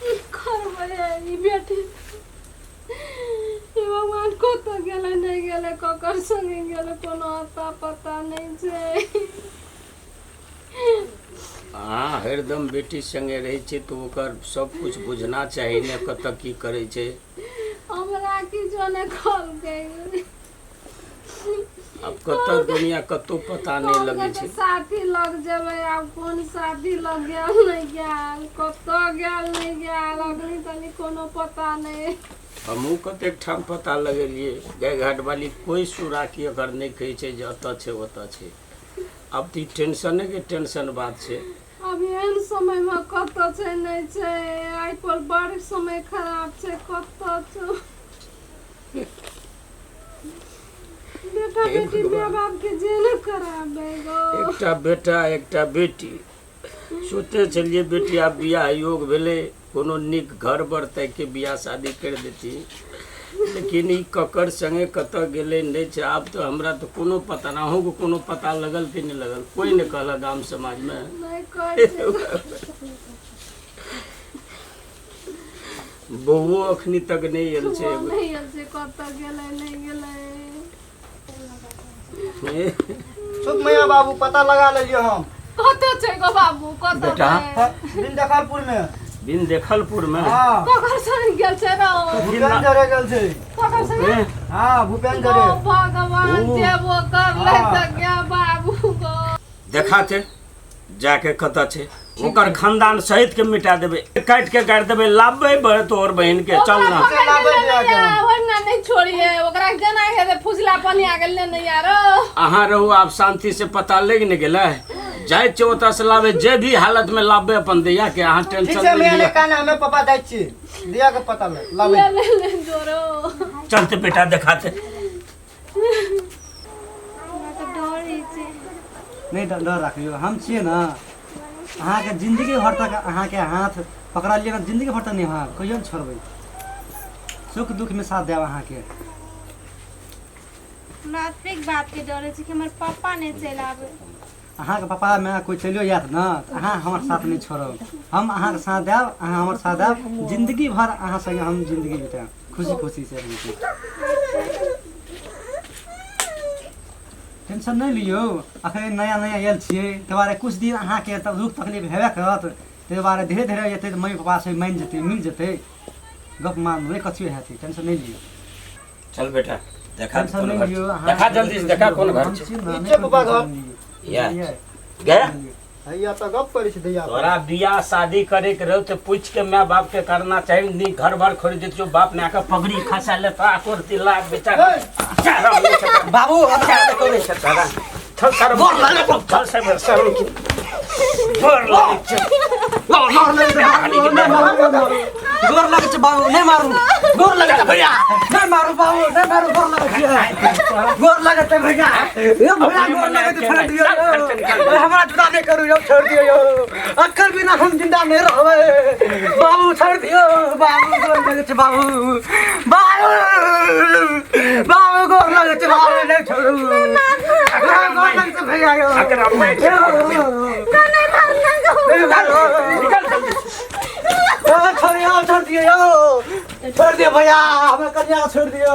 की करबै ई बेटी हे भगवान कतऽ गेलै नहि गेलै ककर संगे गेलै कोनो अता पता नहि छै अहाँ हरदम बेटी संगे रहै छी तऽ ओकर सब कुछ बुझना चाही ने कतऽ की करै छै हमरा किछो नहि कहलकै आब कतऽ दुनिया कतौ पता नहि लगै छै साथी लग जेबै आब कोन साथी लग गेल नहि गेल कतऽ गेल नहि गेल अखनी तनी कोनो पता नहि हमहूँ कतेक ठाम पता लगेलियै गाय घाट वाली कोइ सुराकी एकर नहि कहै छै जे एतऽ छै ओतऽ छै आब तऽ ई टेंशनेके टेंशन बात छै आब एहन समयमे कतऽ छै नहि छै आइ पर बड़ समय खराब छै कतऽ छौ बेटा हे बेटी माय भगवान। बाप के जेल कराबे गो एकटा बेटा एकटा बेटी सोचते छलियै बेटी आब बियाह योग भेलै कोनो नीक घर बर ताकि के बियाह शादी करि देती लेकिन ई ककर संगे कतऽ गेलै नहि छै आब तऽ हमरा तऽ कोनो पता नहि अहूँके कोनो पता लगल कि नहि लगल कोइ नहि कहलक गाम समाजमे नहि कहै छै बौओ अखनी तक नहि आयल छै वो नहि आयल छै कतऽ गेलै नहि गेलै सुख मैया बाबू पता लगा लेलियै हम कतऽ छै गो बाबू कतऽ बेटा। छै बिन देखलपुर में बिन देखलपुर में हाँ ककर संग गेल छै रौ भूपेन जरे गेल छै ककर संग ए, हाँ भूपेन जरे ओ भगवान ओ। जेबो करलै हाँ। तऽ गे बाबू गो देखा छै जाके कतऽ छै ओकर खानदान सहित के मिटा देबै काटि के गाड़ि देबै लाबबै तोहर बहिन के चल ना ओकरा लाबै पकड़ि के दिया लेने के आ, हम। ओहिना नहि छोड़िए ओकरा जेना हेतै फुसला पनिया के लेने यार अहाँ रहू आब शांति से पता लागि ने गेलै जाइ छियै ओतऽ से लाबै जे भी हालत में लाबबै अपन दैया के अहाँ ठीक टेंशन छै नहि मैया लिअ नहि काने हमे पापा जाइ छी दिया के पता ले लाबै ले ले ले जोरो चलते बेटा देखाते हमरा तऽ डर होइ छै नहि डर डर राखियौ हम छियै ने अहाँके जिन्दगी भर तक अहाँके हाथ पकड़लियै ने जिन्दगी भर तक नहि अहाँ कहियो नहि छोड़बै सुख दुखमे साथ देब अहाँके हमरा एतेक बातके डर होइ छै कि हमर पप्पा नहि चलि आबै अहाँके पापा माय कोइ चलियो जायत ने तऽ अहाँ हमर साथ नहि छोड़ब हम अहाँके साथ देब अहाँ हमर साथ देब जिन्दगी भर अहाँ संगे हम जिन्दगी बितायब खुशी खुशी से रहै छी टेंशन नहि लियौ अखन नया नया आयल छियै ताहि दुआरे किछु दिन अहाँके तऽ दुख तकलीफ हेबे करत ताहि दुआरे धीरे धीरे जेतै तऽ मम्मी पापा से मानि जेतै मिल जेतै गप मानबै कथियो हेतै टेंशन नहि लियौ चल बेटा देखा टेंशन कोन नहि घर लियौ छै। अहाँ देखा जल्दी से देखा कोन घर हम छै छी ने, ई नहि छै पापा कोनो घर। टेंशन लियौ। या बुझलियै? गया हैया तऽ गप करै छी दैया तोरा बियाह शादी करे के रहो तो पूछ के माय बाप के करना चाहिए नी घर भर खरीद देतियो बाप ने आके पगड़ी खसा लेता आकोर दिला बेचारा चारा नहीं छै बाबू चारा कोने छै तारा चल सारा बोल लगे चल सब शर्म की गोर लगे छै गोर लगै छै बाबू नहि मारू गोर लगै छै भैया नहि मारू बाबू नहि मारू गोर लगै छै गोर लगै छै भैया ए भैया गोर लगै छै छोड़ दियौ यौ। हमरा जुदा नहि करू यौ छोड़ दियौ यौ अक्कर बिना हम जिंदा नहि रहबै बाबू छोड़ दियौ बाबू गोर लगै छै बाबू बाबू बाबू गोर लगै छै बाबू नहि छोड़ू गोर लगै छै भैया यौ अकरा मारि निकल जल्दी छोड़ दियौ छोड़ दियौ छोड़ दियौ भैया हमरा कन्या छोड़ दियौ